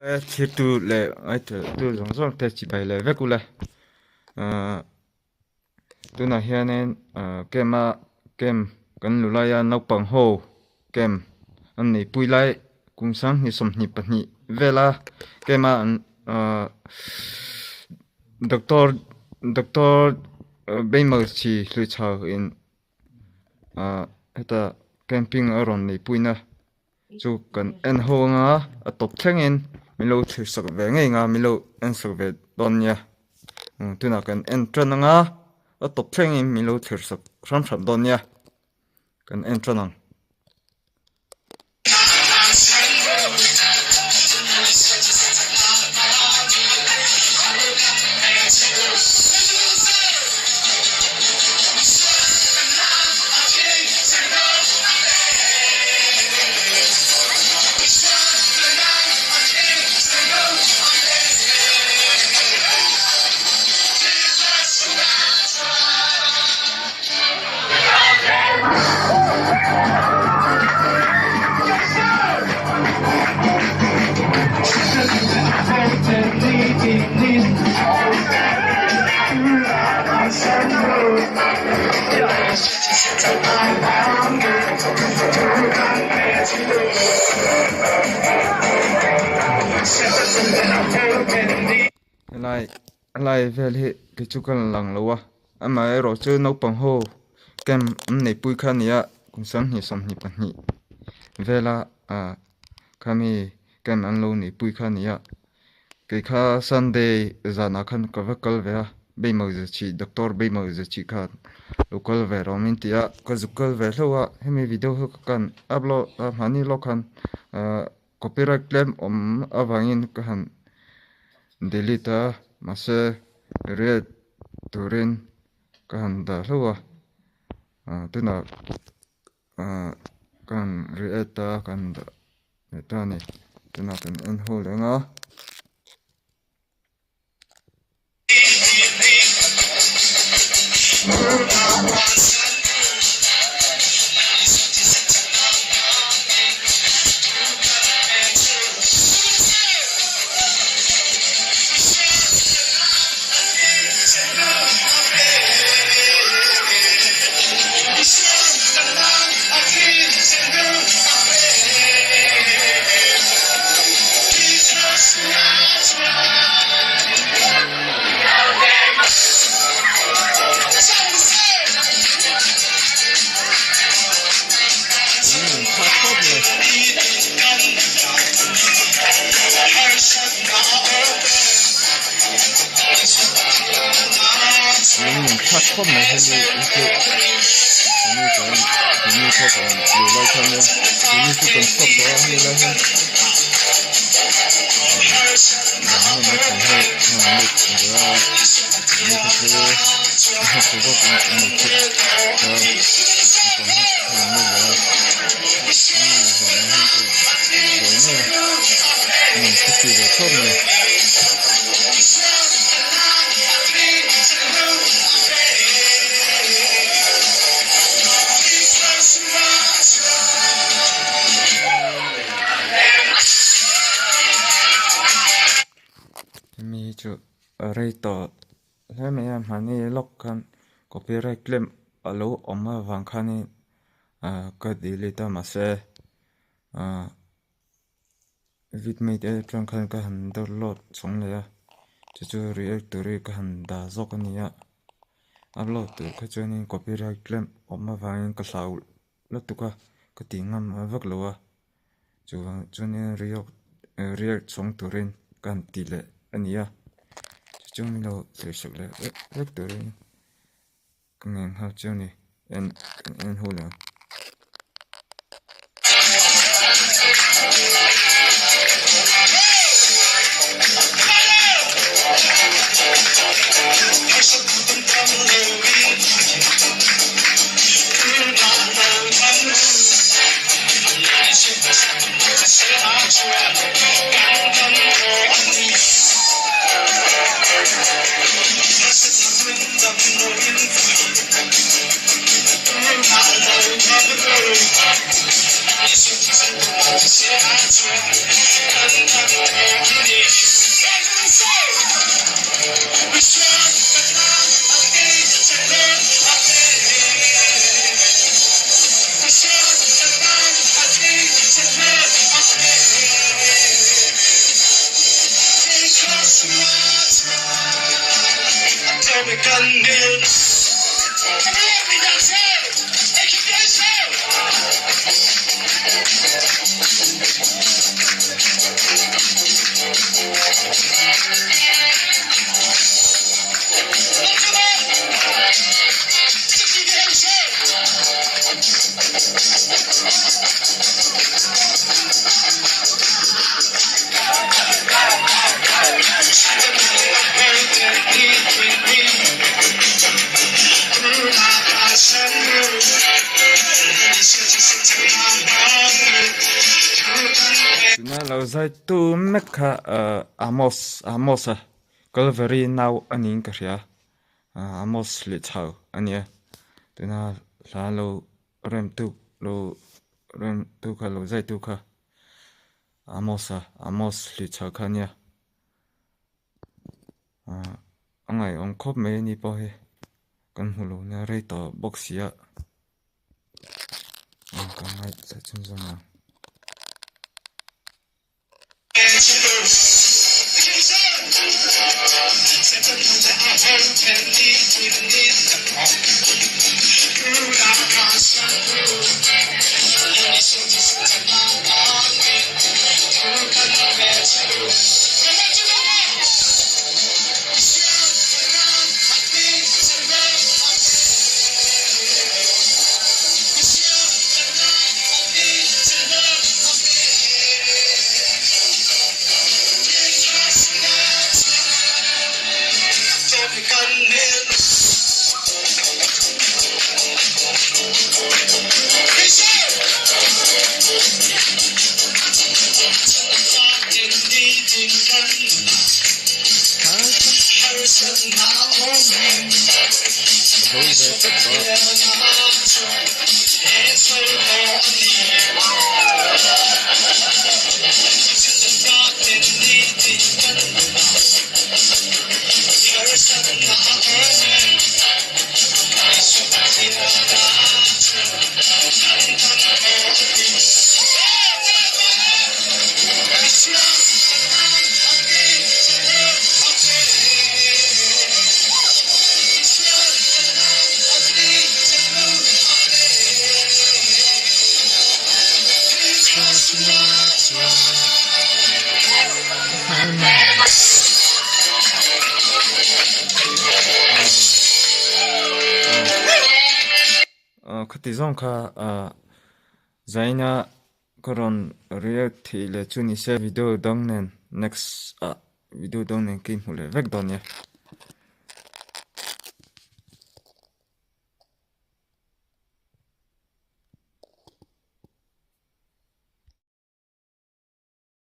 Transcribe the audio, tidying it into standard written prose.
Thirtu leh ngaithla zawng zawng te chibai leh vek ula ahh tunah hianin ahh camp a camp kan lu laia naupang ho camp an neihpui lai kum sanghnih 22 vela camp a an ahh doctor doctor Beimalchi Hluichhau in ahh heta camping a rawn neihpuina. Chu kan en ho anga a tawp thlengin min lo thlir sak ve ngei anga min lo en sak ve dawn nia tunah kan en tan anga a tawp thlengin min lo thlir sak hram hram dawn nia kan en tan ang. Helai helai vel hi kei chu ka la lang lo a amaherawh chu naupang ho camp an neihpui kha a ni a kum 22 vela ah khami camp an lo neihpui kha a ni a. Kei kha Sunday zanah khan ka va kal ve a, Beimawza chih Doctor Beimawza chih khan lo kal ve rawh min ti a, ka zuk kal ve hlauh a, hemi video hi ka kan upload a hmani lawk khan ahh copyright claim awm avangin ka han delete a, mahse react turin ka han dah hlauh a, ahh tunah ahh ka han react a ka han dah. Heta a ni tunah kan en ho leh ang a. Lung thlak khawp mai hemi hi chu hemi chuan hemi pawh kan luh lai kha ania hemi chu kan chhuak tawh a hemi lai hian heng naupang ho hian an lut ve a hemi kha chu a hmasa zawk in an lo chhuk a naupang ho hian an lut ve a hemi zanah hian chu buai ngei a nuam ka ti ve thlawt mai. Hemi hi chu a rei tawh hle mai a mahni lawk khan copyright claim a lo awm avang khanin ah ka delete a mahse ah. Vidmate atang khan ka han download chhawng leh a chu chu react tur hi ka han dah zawk a ni a upload tur kha chuanin copyright claim awm avangin ka hlau lutuk a ka tih ngam vak lo a chuvang chuanin react react chhawng turin ka han ti leh a ni a chu chu min lo thlir sak leh vek vek turin ka ngen nghal chiang a ni en kan en ho leh ang. Tuna lo zai tu mek kha Amos Amos a Calvary nau a niin ka hria Amos leh chho a nia tuna hla lo rem tu lo rem tu kha lo zai tu kha Amos a Amos leh chho kha a nia. Ahh a ngaihawm khawp mai a ni pawh hi kan hmu lo nia rei tawh bawk si a ka ngaithla chhunzawm ang. Khati zawng kha zaina ka rawn react theih leh chu ni se video dang nen next ah video dang nen ka inhmu leh vek dawn nia.